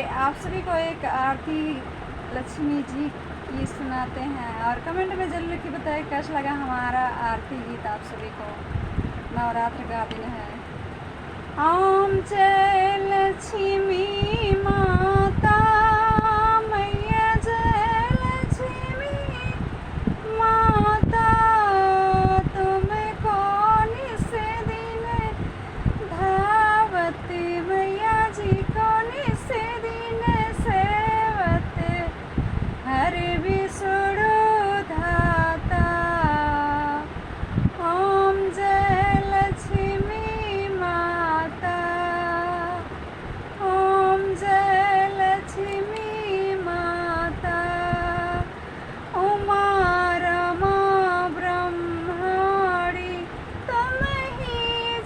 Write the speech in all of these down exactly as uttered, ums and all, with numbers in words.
आप सभी को एक आरती लक्ष्मी जी की सुनाते हैं और comment में जरूर लिख के बताएं कैसा लगा हमारा आरती गीत आप सभी को नवरात्र का दिन है। ओम जय लक्ष्मी माता, मैया जय लक्ष्मी माता, तुमको निस दिन धावत मैया जी को निस दिन सेवत हर विष्णु धाता। ओम जय लक्ष्मी माता, ओम जय लक्ष्मी माता, उमा रमा ब्रह्माणी तुम ही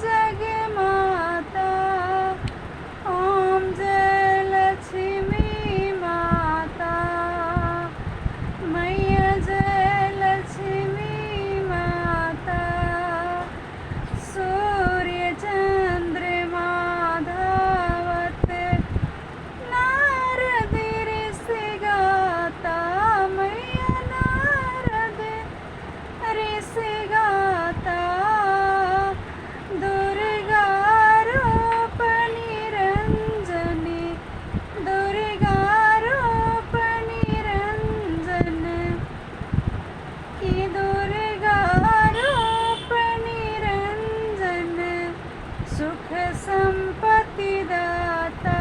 जगमाता। ओम जय लक्ष्मी माता, मैया जय लक्ष्मी माता, सूर्य चंद्रमा धावत नारद ऋषि गाता, मैया नारद ऋषि गाता, दुर्गा रूप निरंजनी, दुर्गा रूप निरंजन, कि दुर्गा रूप निरंजन सुख संपत्ति दाता।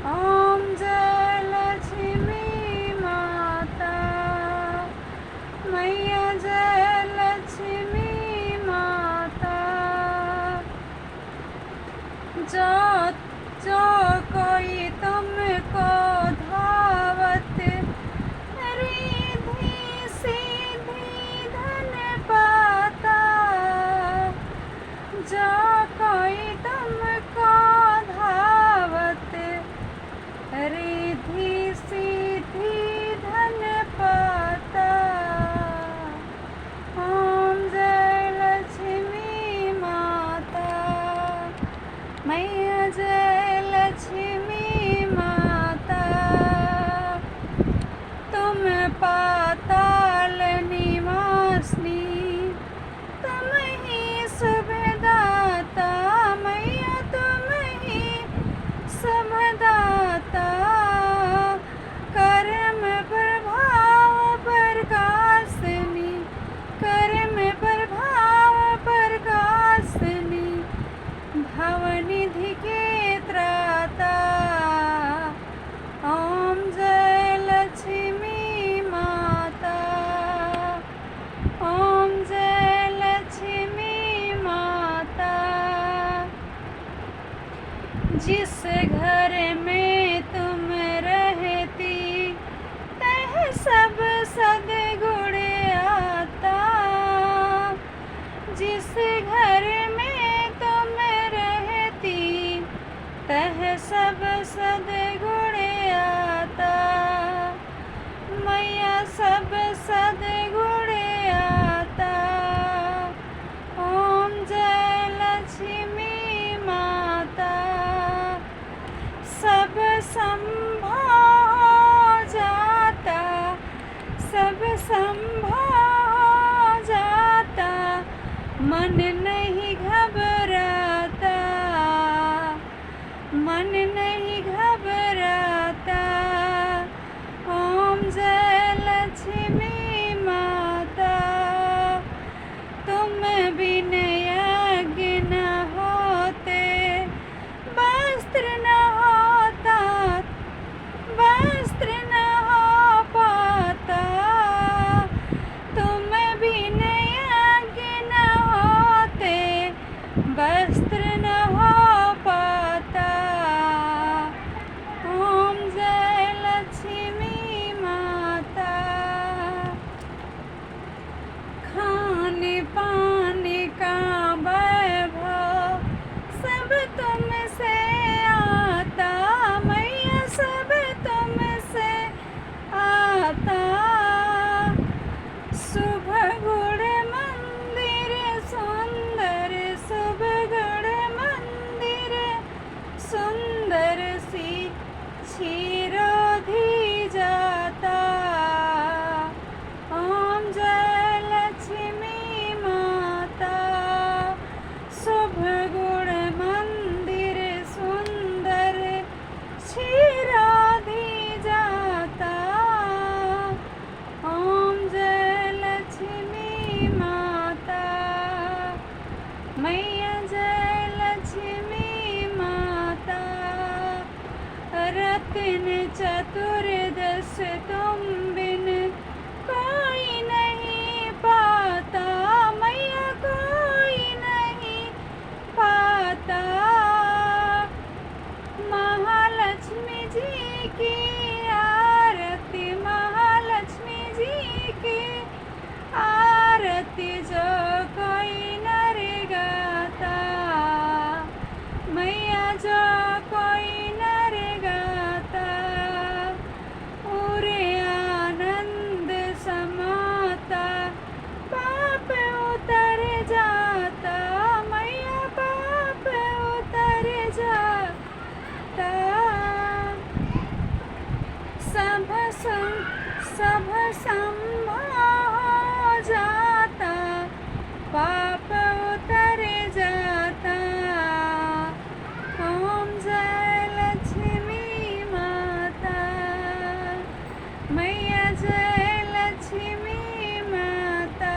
ओम जय लक्ष्मी माता, मैया जय लक्ष्मी माता। जो, जो कोई तुमको धावत, रिद्धि सिद्धि धन पाता। जो कोई तुमको धावत, रिद्धि सिद्धि धन पाता। ओम जय लक्ष्मी माता, मैया जय लक्ष्मी माता। तुम पाताल निवासिनी, तुम ही शुभदाता, मैया तुम ही शुभदाता। कर्म प्रभाव प्रकाशिनी, कर्म प्रभाव प्रकाशिनी, भवनिधि के त्राता। ओम जय लक्ष्मी माता, ओम जय लक्ष्मी माता। जिस घर में तुम रहती, तह सब सद्गुण आता। जिस घर में तुम रहती, तह सब सद्गुण आता। मैया सब सद्गुण आता। ओम जय लक्ष्मी माता। सब संभव हो जाता, सब संभव हो जाता, मन नहीं घबराता, मन नहीं घबराता। ओम जय लक्ष्मी माता। तुम बिन यज्ञ न होते, वस्त्र न होता, वस्त्र न हो पाता। तुम बिन यज्ञ न होते, वस्त्र न हो पाता। तरसी क्षीरोधी जाता। ओम जय लक्ष्मी माता, शुभ गुण मंदिर सुंदर क्षीरोधी जाता। ओम जय लक्ष्मी माता, मैया जय लक्ष्मी माता। रत्न चतुर्दश तुम बिन कोई नहीं पाता, मैया कोई नहीं पाता। महालक्ष्मी जी की आरती, महालक्ष्मी जी की आरती जो कोई नर गाता, मैया जो कोई नर गाता, उरे आनंद समाता, पाप उतर जाता, मैया पाप उतर जाता। सब सं-, सब संभव हो जाता, पाप उतर जाता। ओम जय लक्ष्मी माता, मैया जय लक्ष्मी माता।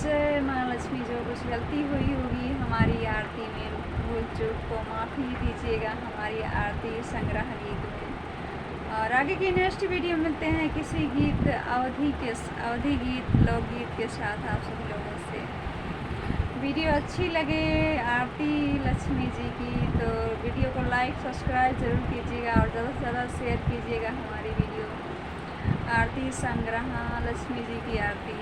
जय माँ लक्ष्मी। जो कुछ गलती हुई होगी हमारी आरती में, भूल चूक को माफ़ी दीजिएगा, हमारी आरती संग्रह गीत में। और आगे की next video मिलते हैं किसी गीत अवधी के, अवधी गीत, लोकगीत के साथ आप सभी लोगों से। Video अच्छी लगे आरती लक्ष्मी जी की तो video को like subscribe ज़रूर कीजिएगा और ज़्यादा से ज़्यादा share कीजिएगा हमारी video आरती संग्रह लक्ष्मी जी की आरती।